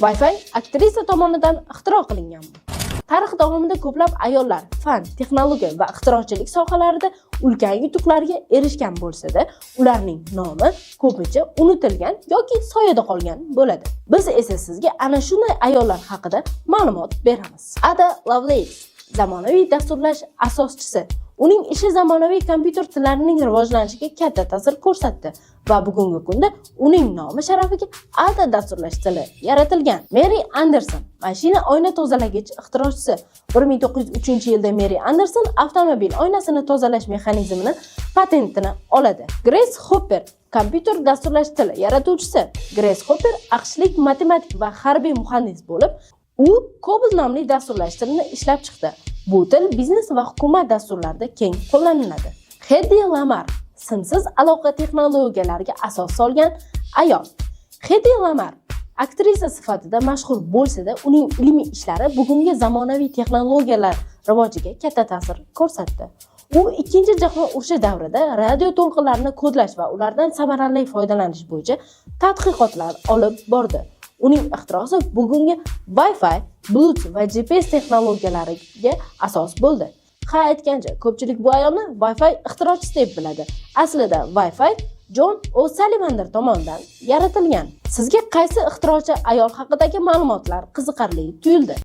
Wi-Fi aktrisa tomonidan ixtiro qilinganmi? Tarix davomida ko'plab ayollar fan, texnologiya va ixtirochilik sohalarida ulkan yutuqlarga erishgan bo'lsa-da, ularning nomi ko'pincha unutilgan yoki soyada qolgan bo'ladi. Biz esa sizga ana shunday ayollar haqida ma'lumot beramiz. Ada Lovelace zamonaviy dasturlash asoschisi. Uning ishi zamonaviy kompyuter tillarining rivojlanishiga katta ta'sir ko'rsatdi va bugungi kunda uning nomi sharafiga Ada dasturlash tili yaratilgan. Mary Anderson mashina oyna tozalagich ixtirochisi. 1903-yilda Mary Anderson avtomobil oynasini tozalash mexanizmini patentini oladi. Grace Hopper kompyuter dasturlash tili yaratuvchisi. Grace Hopper AQShlik matematik va harbiy muhandis bo'lib, u COBOL nomli dasturlash tilini ishlab chiqdi. Bu til biznes va hukumat dasturlarida keng qo'llaniladi. Hedy Lamar simsiz aloqa texnologiyalariga asos solgan ayol. Hedy Lamar aktrisa sifatida mashhur bo'lsa-da, uning ilmiy ishlari bugungi zamonaviy texnologiyalar rivojiga katta ta'sir ko'rsatdi. U Ikkinchi jahon urushi davrida radio to'lqinlarini kodlash va ulardan samarali foydalanish bo'yicha tadqiqotlar olib bordi. Uning ixtirosi bugungi Wi-Fi, Bluetooth va GPS texnologiyalariga asos bo'ldi. Ha, aytgancha, ko'pchilik bu ayolni Wi-Fi ixtirochisi deb biladi. Aslida Wi-Fi Jon O'Sullivan tomonidan yaratilgan. Sizga qaysi ixtirochi ayol haqidagi ma'lumotlar qiziqarli tuyuldi?